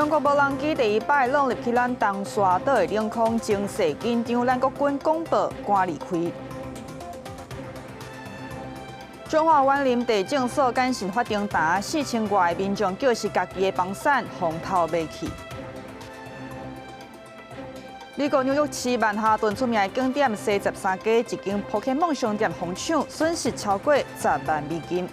中國無人機第一擺浪入去咱東沙島的領空，情勢緊張，咱國軍廣播趕離開。彰化員林地政所簡訊法庭埕4000外民眾叫是家己的房產，予偷賣去。美國紐約市曼哈頓出名的景點西十三街一間寶可夢商店予搶，損失超過10萬美金。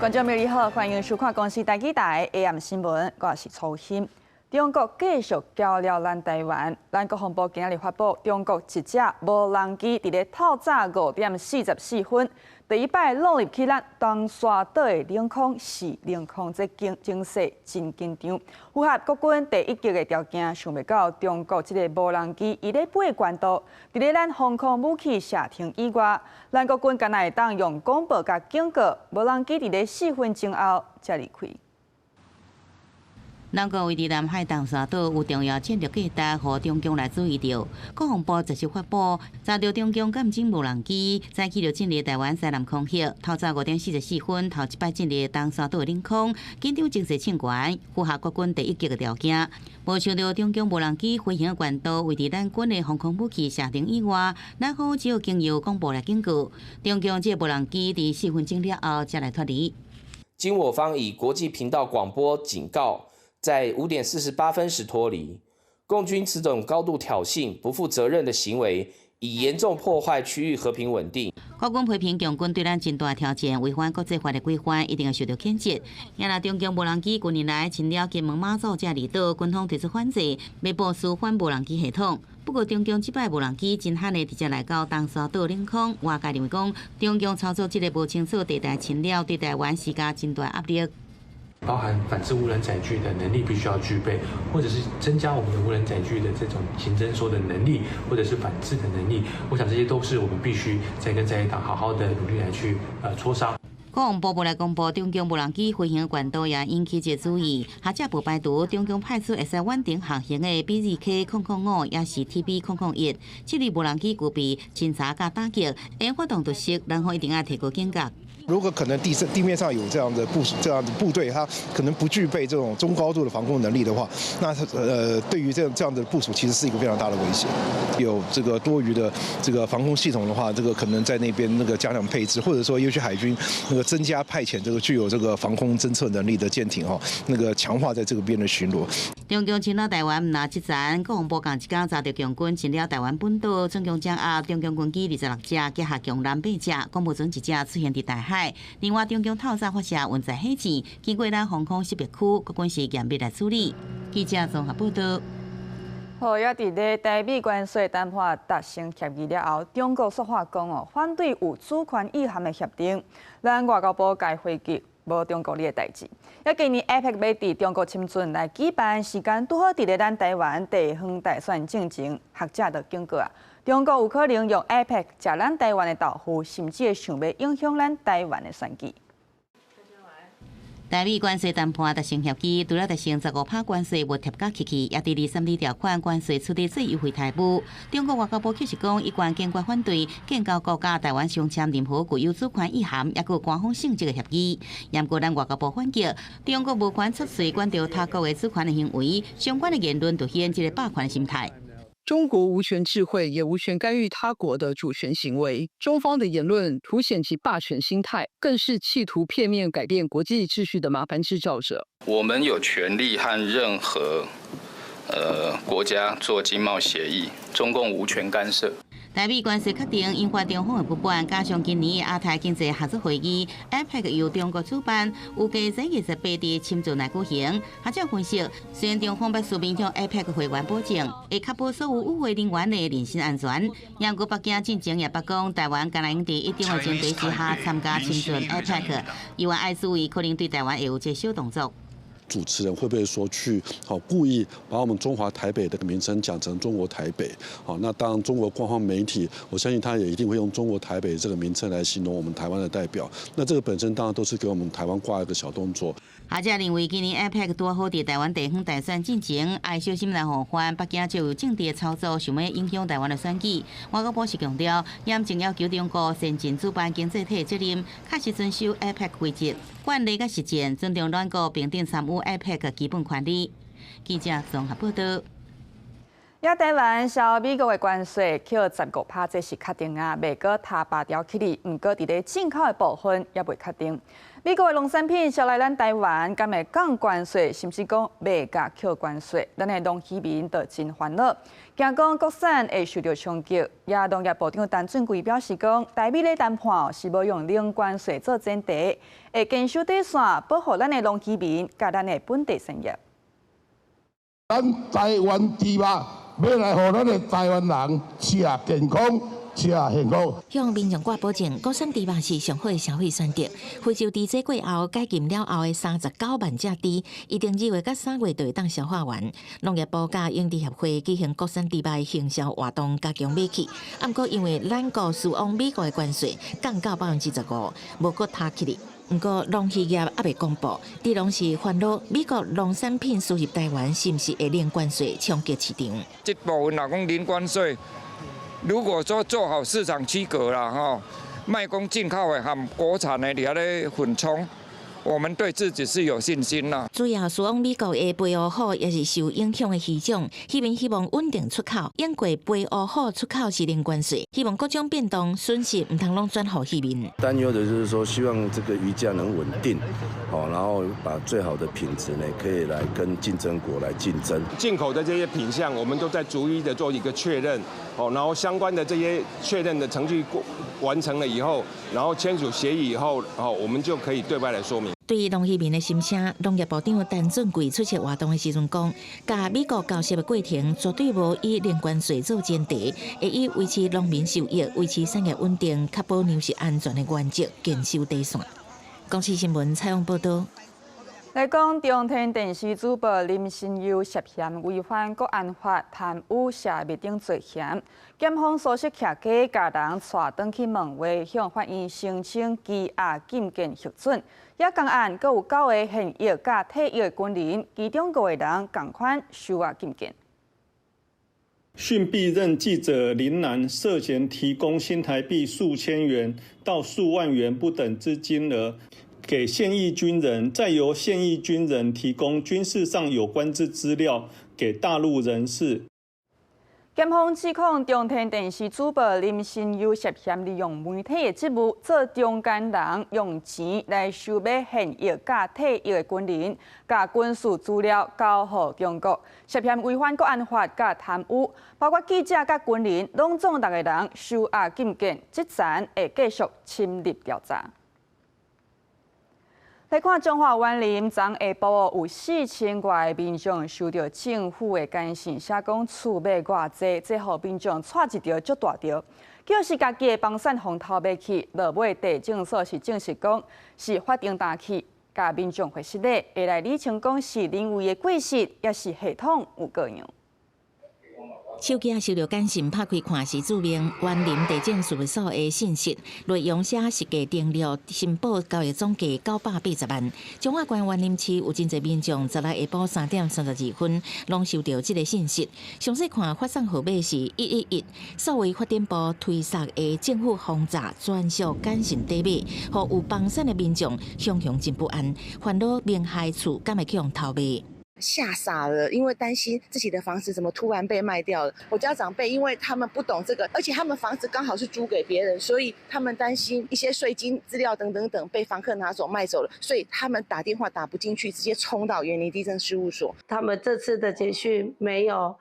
觀眾朋友你好，歡迎收看公視台語台 AM 新聞，我是曹欣。中國繼續攪擾咱台灣，咱國防部今仔日發布，中國一隻無人機佇咧透早5點44分，第一擺落入去咱東沙島的領空，是領空這情勢真緊張，符合國軍第一擊的條件，想袂到中國這个無人機伊咧飛高度，佇咧咱防空武器射程以外，咱國軍敢若會當用廣播共警告，無人機佇咧4分鐘後才離開。咱國位佇南海東沙島有重要戰略價值，予中共來注意著。國防部這時發布，查著中共艦艇無人機，早起就進入台灣西南空域，透早5點44分，頭一擺進入東沙島領空，緊張情勢升懸，符合國軍第一擊的條件。無想著中共無人機飛行的高度位佇咱軍的防空武器射程以外，咱方只有經由廣播來警告。中共這个無人機佇4分鐘了後才來脫離。經我方以國際頻道廣播警告，在5點48分時脫離，共軍此種高度挑釁、不負責任的行為，已嚴重破壞區域和平穩定。國軍批評共軍對咱真大挑戰，違反國際法的規範，一定會受到譴責。也若中共無人機近年來侵擾金門馬祖這離島，軍方提出反制，欲部署反無人機系統。不過中共這擺無人機真罕的直接來到東沙島領空，外界認為講中共操作這个無清楚地帶侵擾，對台灣施加真大壓力。包含反制無人載具的能力必須要具備，或者是增加我們的無人載具的這種情偵搜的能力，或者是反制的能力。我想這些都是我們必須再跟在野黨好好的努力來去磋商。國防部無來公布中共無人機飛行高度，也引起一個注意。學者無排除中共派出會使遠程航行的 BZK-005，抑是 TB-001，這類無人機具備偵察佮打擊，會發動突襲，咱方一定愛提高警覺。如果可能地面上有這樣的部署，這樣的部隊，它可能不具備這種中高度的防空能力的話，那對於這樣的部署，其實是一個非常大的威脅。有這個多餘的這個防空系統的話，這個可能在那邊那個加強配置，或者說尤其海軍那個增加派遣這個具有這個防空偵測能力的艦艇哦，那個強化在這個邊的巡邏。中共侵擾台灣，毋但這層，國防部仝一工查著共軍侵擾台灣本島，總共掌握中共軍機26架，擊下共艦八隻，講無準一隻出現佇台海。另外，中共透早發射運載火箭，經過咱防空識別區，國軍是嚴密來處理。記者綜合報道。好，也佇咧台美關稅談判達成協議了後，中國說話講哦，反對有主權意涵的協定。咱外交部共回擊，無中國你的代誌。也今年 APEC 欲佇中國深圳來舉辦，時間拄好佇咧咱台灣地方大選進前，學者就警告啊，中國有可能用 APEC 食咱台灣的豆腐，甚至會想欲影響咱台灣的選舉。台美關稅談判達成協議，除了達成15趴關稅無疊加起去，也佇232條款關稅取得最優惠待遇。中國外交部卻是講，一貫堅決反對建交國佮台灣相簽任何具有主權意涵，抑閣官方性質的協議。毋過咱外交部反擊，中國無權出喙管著他國的主權的行為，相關的言論凸顯這个霸權心態。中國無權置喙，也無權干預他國的主權行為。中方的言論凸顯其霸權心態，更是企圖片面改變國際秩序的麻煩製造者。我們有權利和任何國家做經貿協議，中共無權干涉。台美關稅確定引發中方的不滿，加上今年亞太經濟合作會議（APEC）由中國主辦，預計在28佇深圳來舉行。學者分析，雖然中方欲書面向 APEC 會員保證，會確保所有與會人員的人身安全，毋過北京進前也捌講，台灣敢若會佇一定的前提之下參加深圳 APEC，伊話愛注意可能對台灣會有這小動作。主持人會不會說去好故意把我們中華台北這個名稱講成中國台北？好，那當然中國官方媒體，我相信他也一定會用中國台北這個名稱來形容我們台灣的代表。那這個本身當然都是給我們台灣掛一個小動作。學者認為，今年 APEC 拄好佇臺灣地方大選進前，愛小心來防範北京藉由政治的操作，想欲影響臺灣的選舉。外交部是強調，嚴正要求中國善盡主辦經濟體的責任，確實遵守 APEC 規則、慣例佮實踐，尊重兩國平等參與 APEC 的基本權利。記者綜合報道。也臺灣銷美國的關稅扣15%，這是確定啊，袂閣踏拔調起哩。毋過佇咧進口的部分猶未確定。美國的農產品銷來咱臺灣，敢會降關稅，甚至講袂共扣關稅，咱的農漁民就真煩惱，驚講國產會受著衝擊。也農業部長陳俊貴表示講，台美咧談判是無用零關稅做前提，會堅守底線，保護咱的農漁民佮咱的本地產業。咱臺灣豬肉。欲來予咱的臺灣人食健康、食幸福。向民眾掛保證，國產豬肉是上好的消費選擇。非洲豬這過後解禁了後的39萬隻豬，預定2月佮3月就會當消化完。農業部佮養豬協會舉行國產豬肉的行銷活動，加強買氣。毋過因為咱國輸往美國的關稅降到15%，無閣踏起哩。毋過農漁業猶未公布，豬農是煩惱美國農產品輸入臺灣是毋是會零關稅衝擊市場？這部分若講零關稅，如果說做好市場區隔啦，吼，莫講進口的和國產的佇遐咧混充。我們對自己是有信心啦。主要輸往美國的白烏虎也是受影響的魚種，漁民希望穩定出口。英國白烏虎出口是零關稅，希望各種變動損失毋通攏轉予漁民。擔憂的就是說，希望這個魚價能穩定，好，然後把最好的品質呢，可以來跟競爭國來競爭。進口的這些品項，我們都在逐一的做一個確認，哦，然後相關的這些確認的程序過完成了以後，然後簽署協議以後，哦，我們就可以對外來說明。對農漁民的心聲，農業部長陳俊貴出席活動的時陣講，佮美國交涉的過程絕對無以零關稅做前提，會以維持農民收益、維持產業穩定、確保糧食安全的原則，堅守底線。公視新聞採訪報道。來講，中天電視主播林心悠涉嫌違反國安法、貪污、泄密等罪嫌，檢方搜索徛家，共人帶轉去問話，向法院申請羈押禁見核准。也仝案，閣有九个現役佮退役的軍人，其中五個人仝款受押禁見。訊鄙任記者林楠涉嫌提供新台幣數千元到數萬元不等之金額給現役軍人，再由現役軍人提供軍事上有關之資料給大陸人士。檢方指控中天電視主播林心悠涉嫌利用媒體的職務做中間人，用錢來收買現役佮退役的軍人，共軍事資料交予中國，涉嫌違反國安法佮貪污，包括記者佮軍人，攏總六個人受押禁見，這層會繼續深入調查。來看彰化員林，昨下晡有4000外个民眾收到政府的簡訊，寫講厝賣偌濟，這予民眾掣一著足大著。叫是家己的房產予偷買去，落尾地政所是證實講是法定重去，共民眾回失禮，會來理清講是人為的過失，抑是系統有過樣。手機收著簡訊，拍開看是註明員林地政事務所的信息，內容寫實價登錄申報交易總價980萬。彰化縣員林市有真濟民眾，十六下晡3點32分，攏收著這个信息。詳細看發送號碼是111，所謂發展部推捒的政府轟炸專屬簡訊底碼，予有房產的民眾雄雄真不安，煩惱名下厝敢會去予偷賣。嚇傻了，因為擔心自己的房子怎麼突然被賣掉了。我家長輩因為他們不懂這個，而且他們房子剛好是租給別人，所以他們擔心一些稅金資料等等等被房客拿走賣走了，所以他們打電話打不進去，直接衝到員林地政事務所。他們這次的簡訊沒有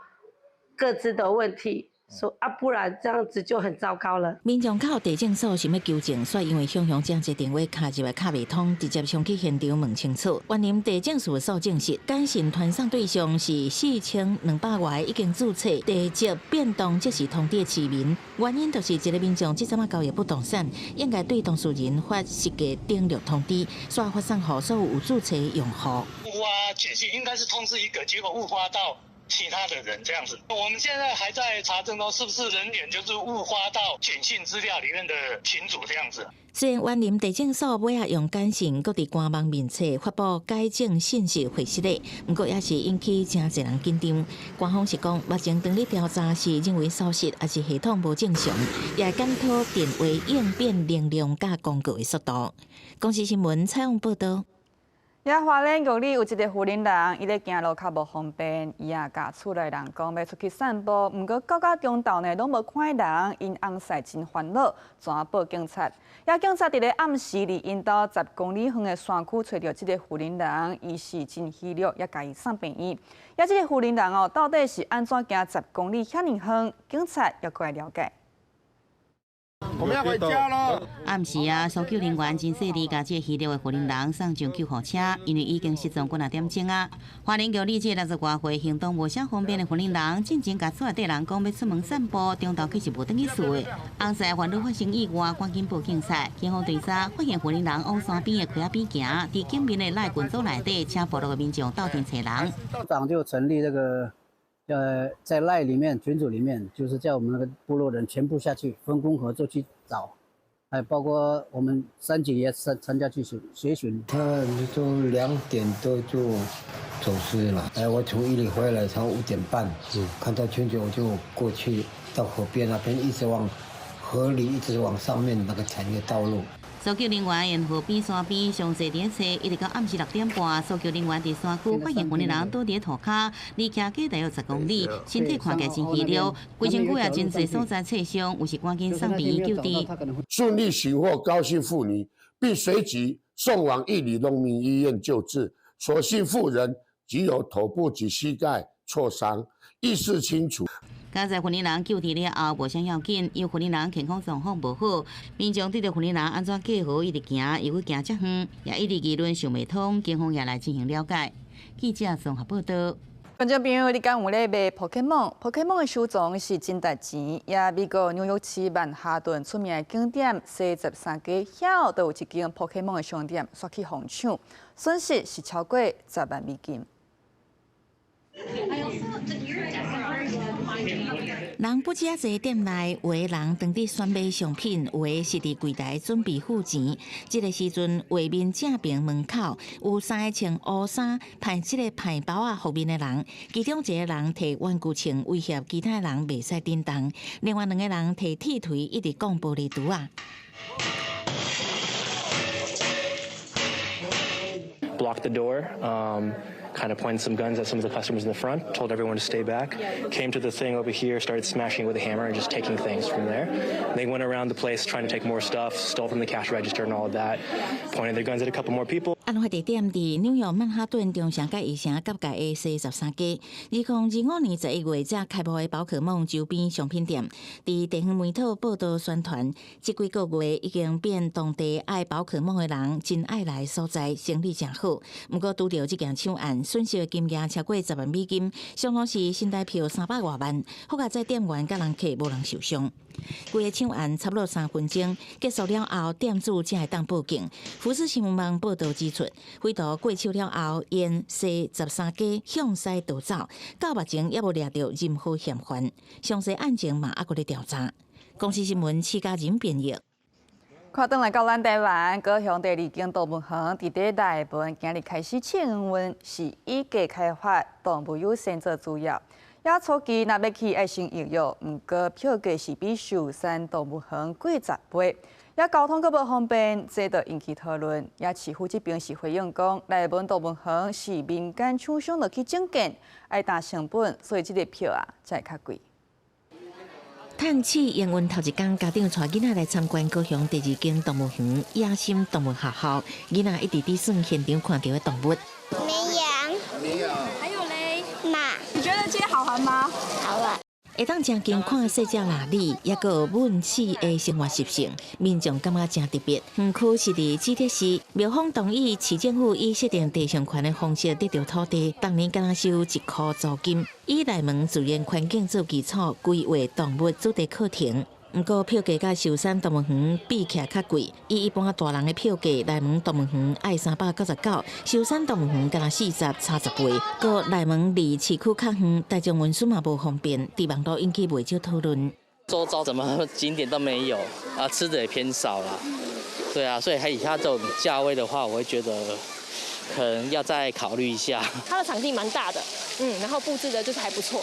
個資的問題。說啊，不然這樣子就很糟糕了。民眾敲地政所想欲求證，卻因為雄雄這這電話敲入來敲袂通，直接衝去現場問清楚。員林地政事務所證實，簡訊傳送對象是4200外已經註冊地籍變動即時通知的市民。原因就是一个民眾這陣仔交易不動產，應該對當事人發實價登錄通知，煞發送予所有有註冊的用戶。誤發簡訊應該是通知一個，結果誤發到。其他的人這樣子。我們現在還在查證中，是不是人臉就是誤發到簡訊資料裡面的群組這樣子。雖然員林地政所尾仔用簡訊，閣佇官網面冊發布改正信息回釋的，毋過也是引起誠濟人緊張。官方是講，目前當咧調查是人為疏失，抑是系統無正常，也會檢討電話應變能量佮公告的速度。公視新聞採訪報導。遐花蓮玉里有一个婦人人，伊咧行路較無方便，伊也共厝內人講欲出去散步，毋過到到中晝呢，攏無看人，𪜶翁婿真煩惱，轉報警察。遐警察佇咧暗時佇𪜶兜10公里遠的山區揣著這个婦人人，伊是真虛弱，也共伊送病院。遐這个婦人人哦，到底是按怎行十公里遐爾遠？警察猶閣來了解。我們要回家囉。暗時啊，搜救人員真細膩，共這个虛弱的婦人人送上救護車，因為已經失蹤幾若點鐘啊。花蓮玉里這60外歲行動無啥方便的婦人人，進前共厝內底人講欲出門散步，中晝卻是無轉去厝的。翁婿煩惱發生意外，趕緊報警察。警方追查發現婦人人往山邊的溪仔邊行，佇警民的 LINE 群組內底，請部落的民眾鬥陣揣人。長就成立這個。在 LINE 裡面群組裡面，就是叫我們那個部落人全部下去分工合作去找，還包括我們三級也參參加去協協尋。他都2點多就走失了。哎，我從玉里回來，從5點半，看到群組我就過去到河邊那邊，一直往河裡，一直往上面那個產業道路。搜救人員沿河邊山邊上濟佇咧揣，一直到暗時6點半，搜救人員佇山區發現婦人人倒佇塗跤，離徛家大約10公里，身體看起來真虛弱，規身軀也真濟所在挫傷，有時趕緊送病院救治。順利尋獲高姓婦女，並隨即送往玉里農民醫院救治。所幸婦人只有頭部及膝蓋挫傷，意識清楚。佳哉婦人人救治了後，無啥要緊，因為婦人人健康狀況無好，民眾對著婦人人按怎過河一直行，又閣行遮遠，也一直議論想袂通，警方也來進行了解。記者綜合報導。觀眾朋友，你敢有咧買 Pokemon？Pokemon 的收藏是真值錢，也美國紐約市曼哈頓出名的景點西十三街，遐都有一間 Pokemon 的商店，煞去予搶，損失是超過10萬美金。人不止濟店內，有的人當佇選買商品，有的是佇櫃台準備付錢。這个時陣，畫面正爿門口有三个穿烏衫、歹這个歹包仔覆面的人，其中一个人提玩具槍威脅其他人袂使振動，另外兩个人提鐵錘一直講玻璃珠仔。 Blocked the door, kind of pointed some guns at some of the customers in the front, told everyone to stay back, came to the thing over here, started smashing with a hammer and just taking things from there. They went around the place trying to take more stuff, stole from the cash register and all of that, pointed their guns at a couple more people. 案發地點佇紐約曼哈頓中城佮義城結界的西十三街，2025年11月才開幕的寶可夢周邊商品店，佇地方媒體報導宣傳，這幾個月已經變當地愛寶可夢的人真愛來所在，生意誠好。毋過拄著這件搶案，損失的金額超過10萬美金，相當是新台票300外萬。好佳哉店員佮人客無人受傷。規个搶案差不多3分鐘結束了後，店主才會當報警。福斯新聞網報導指出，匪徒過手了後，沿西十三街向西逃走，到目前猶無掠著任何嫌犯。詳細案情嘛猶閣咧調查。公視新聞施嘉仁編譯。看轉來到咱台灣高雄第二間動物園，佇咧內文今日開始試營運，是以加開發動物友善做主要。也初期若欲去愛先預約，毋過票價是比壽山動物園貴10倍。也交通閣無方便，這就引起討論。也市府這邊是回應講，內文動物園是民間廠商落去整建，愛擔成本，所以這个票啊才會較貴。趁試營運頭一工，家長帶囡仔來參觀高雄第二間動物園野心動物學校，囡仔一直佇耍現場看著的動物。綿羊。綿羊。還有咧，馬。你覺得這些好玩嗎？好玩。會當誠近看細隻鯪鯉，抑閣有吻齒的生活習性，民眾感覺誠特別。園區是佇志德市，廟方同意市政府以設定地上權的方式得著土地，當年敢若收1箍租金，以內門自然環境做基礎，規劃動物主題課程。毋過票價佮壽山動物園比起來較貴，以一般大人的票價，內門動物園愛399，壽山動物園干焦40，差10倍。閣內門離市區較遠，大眾運輸嘛無方便，佇網路引起袂少討論。周遭怎麼景點都沒有，啊，吃的也偏少啦。對啊，所以還以它這種價位的話，我會覺得可能要再考慮一下。它的場地蠻大的，然後佈置的就是還不錯。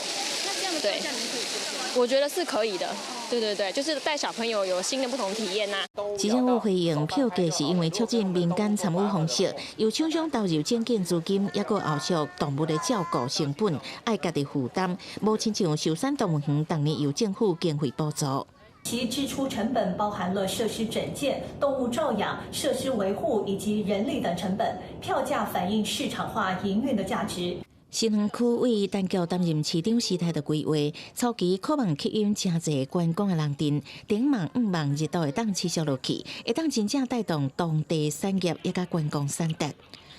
那這樣的票價你可以接受？我覺得是可以的。對對對，就是帶小朋友有新的不同體驗吶。市政府回應，票價是因為促進民間參與方式，由廠商投入整建資金，抑閣後續動物的照顧成本，愛家己負擔。無親像壽山動物園，當年由政府經費補助。其支出成本包含了設施整建、動物照養、設施維護以及人力等成本，票價反映市場化營運的價值。新園區位單橋擔任市長時代的規劃，初期渴望吸引誠濟觀光的人陣，頂望向望日都會當持續落去，會當真正帶動當地產業以及觀光產值。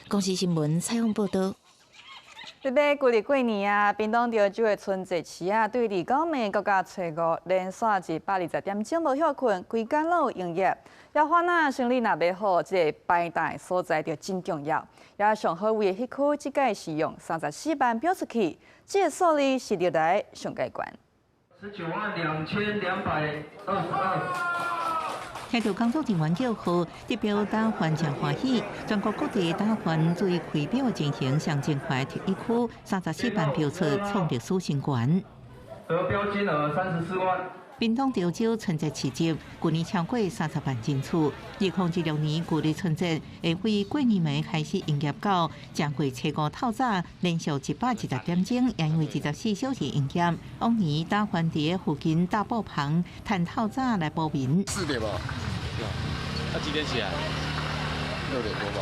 公視新聞採訪報導。欲舊曆過年啊，屏東潮州的春節市啊，對二九暝閣到初五連續120點鐘無歇睏，規工攏有營業。也反啊，生理若欲好，這个排檔所在就真重要。也上好位的彼區，這屆是用34萬標出去，這个數字是歷來上蓋懸。 192,222。聽到工作人員叫號，得標打販誠歡喜。全國各地打販對開標的情形，上真快，特一區34萬標出創歷史新高。得標金額34萬。屏東潮州春節市集，舊年超過30萬人次。2016年舊曆春節會為過年暝開始營業到正月初五透早，連續120點鐘，也因為24小時營業。往年打販佇附近搭布棚，趁透早來補眠。 4點吧？那幾點起來？6點多吧。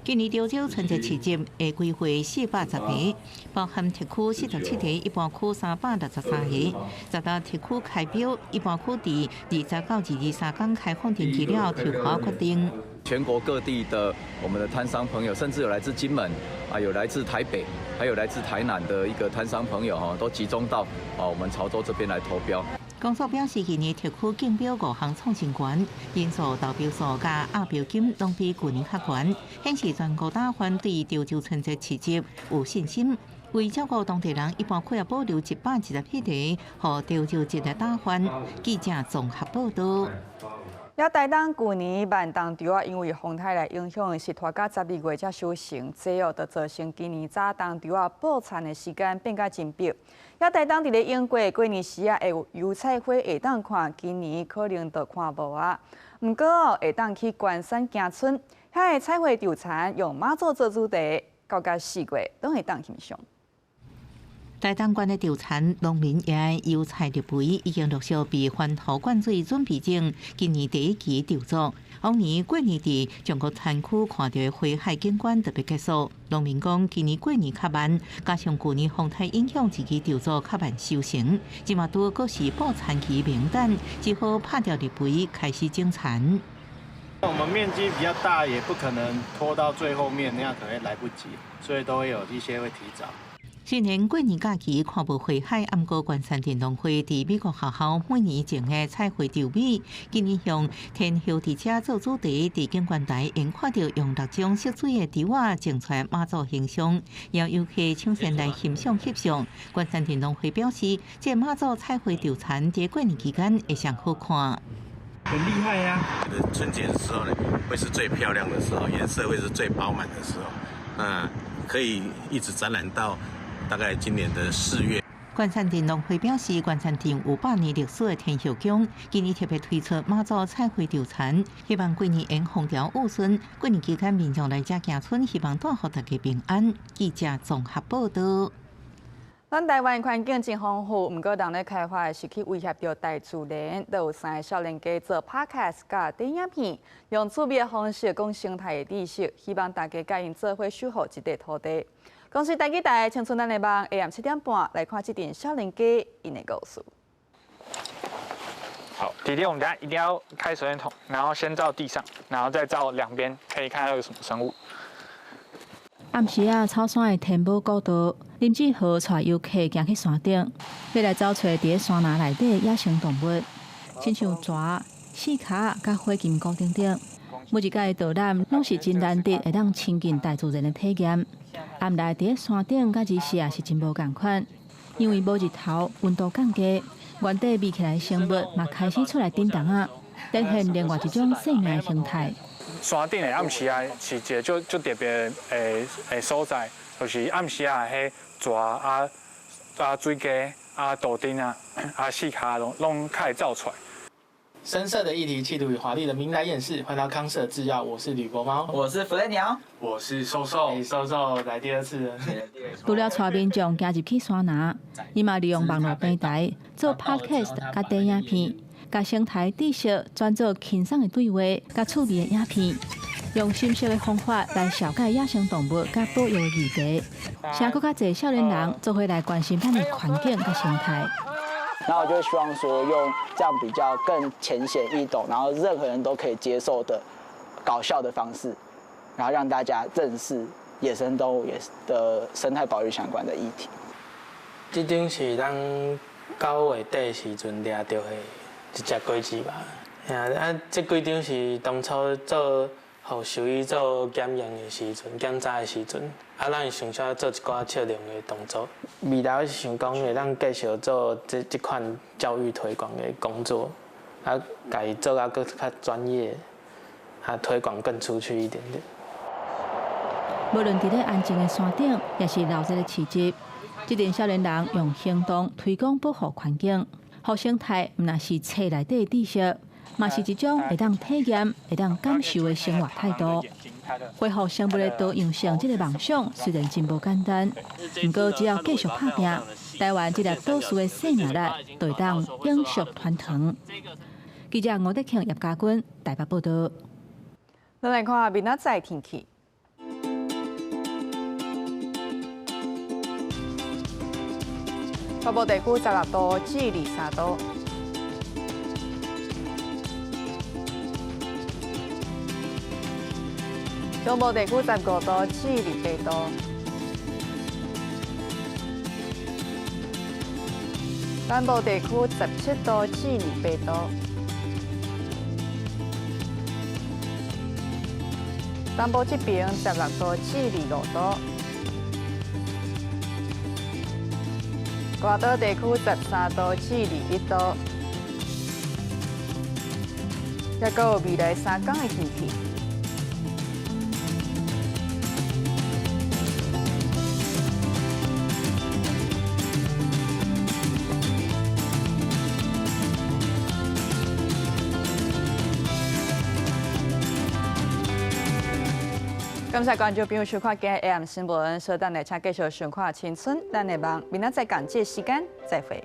今年潮州春節市集會規劃410個，包含特區47個，一般區363個。十大特區開標，一般區佇20到23天開放登記了，抽籤決定。全國各地的我們的攤商朋友，甚至有來自金門啊，有來自台北，還有來自台南的一個攤商朋友，哈，都集中到啊我們潮州這邊來投標。公所表示，今年特區競標五項創新高，人數投標數佮押標金攏比舊年較懸，顯示全國打販對潮州春節市集有信心。為照顧當地人，一般區也保留127個，予潮州節的打販。記者綜合報導。也台東舊年萬東稻仔，因為風颱來影響，是拖到12月才收成，這哦，就造成今年早冬稻仔補田的時間變甲真迫。也台東佇咧英國過年時啊，會有油菜花會當看，今年可能就看無啊。毋過哦，會當去關山行村，遐个彩繪稻田用媽祖做主題，到甲4月攏會當欣賞。台東縣的稻田農民也愛油菜綠肥已經陸續被翻土灌水準備種，今年第一期稻作。往年過年佇全國田區看著的花海景觀特別結束。農民講，今年過年較慢，加上舊年風颱影響，這季稻作較慢收成，這馬拄閣是補田期名單，只好拍掉綠肥開始種田。我們面積比較大，也不可能拖到最後面，那樣可能來不及，所以都會有一些會提早。雖然過年假期看無花海，毋過關山鎮農會佇美國學校每年種的彩繪稻米，今年用天后佇遮做主題，佇景觀台用看著用六種色水的稻仔種出來媽祖形象，邀遊客搶先來欣賞翕相。關山鎮農會表示，這個媽祖彩繪稻田佇過年期間會上好看。很厲害呀！春節的時候呢，會是最漂亮的時候，顏色會是最飽滿的時候，那可以一直展覽到大概今年的4月。關山鎮農會表示，關山鎮有百年歷史的天后宮，今年特別推出媽祖彩繪稻田，希望過年會風調雨順。過年期間民眾來遮行村，希望帶予大家平安。記者綜合報導。咱台灣環境真豐富，毋過人咧開發是去威脅著大自然。就有三个少年家做 podcast 佮電影片，用趣味的方式講生態的知識，希望大家佮𪜶做伙守護這塊土地。公視台語台青春咱的夢，下暗7點半來看這陣少年家𪜶的故事。好，弟弟，我們等下一定要開手電筒，然後先照地上，然後再照兩邊，可以看到有什麼生物。暗時仔，草山的天母古道，林志豪帶遊客行去山頂，欲來找揣佇咧山林內底野生動物。親像蛇、四跤佮火金姑等等。每一擺導覽攏是真難得會當親近大自然的體驗。暗來佇咧山頂佮日時也是真無仝款，因為無日頭，溫度降低，原底匿起來的生物嘛開始出來振動仔，展現另外一種生命的形態。山頂的暗時啊，是一个足足特別的所在，就是暗時啊，彼蛇啊、水雞啊、豆丁啊、四跤攏攏較會走出來。深色的議題，企圖以華麗的名來掩飾。歡迎到康舍製藥，我是呂博貓，我是弗雷鳥，我是瘦瘦，瘦瘦來第二次了。除了帶民眾行入去山林，伊嘛利用網路平台做 podcast 佮短影片，共生態知識轉做輕鬆的對話佮趣味的影片，用心適的方法來紹介野生動物佮保育的議題，啥閣較濟少年人做伙來關心咱的環境佮生態。那我就希望說，用這樣比較更淺顯易懂，然後任何人都可以接受的搞笑的方式，然後讓大家認識野生動物也的生態保育相關的議題。這張是咱9月底時陣掠著的一隻果子吧。啊，這幾張是當初做予獸醫做檢驗的時陣、檢查的時陣，啊，咱想說做一寡測量的動作。未來我是想講會當繼續做這這款教育推廣的工作，啊，共伊做甲閣較專業，啊，推廣更出去一點點。無論佇咧安靜的山頂，抑是鬧熱的市集，這陣少年人用行動推廣保護環境，予生態，毋但是冊內底的知識，嘛是一種會當體驗、會當感受的生活態度。恢復生物的多樣性這個夢想雖然真無簡單，毋過只要繼續拍拚，台灣這粒島嶼的生命力就會當永續傳承。記者吳德慶、葉家軍台北報導。咱來看明仔載天氣。北部地區16度至23度。中部地區15度至28度，南部地區17度至28度，東部這邊16度至25度，外島地區13度至21度，抑閣有未來3天的天氣。感謝觀眾朋友收看今日 AM 新聞，稍等下請繼續收看《青春咱的夢》，明仔載仝這個時間再會。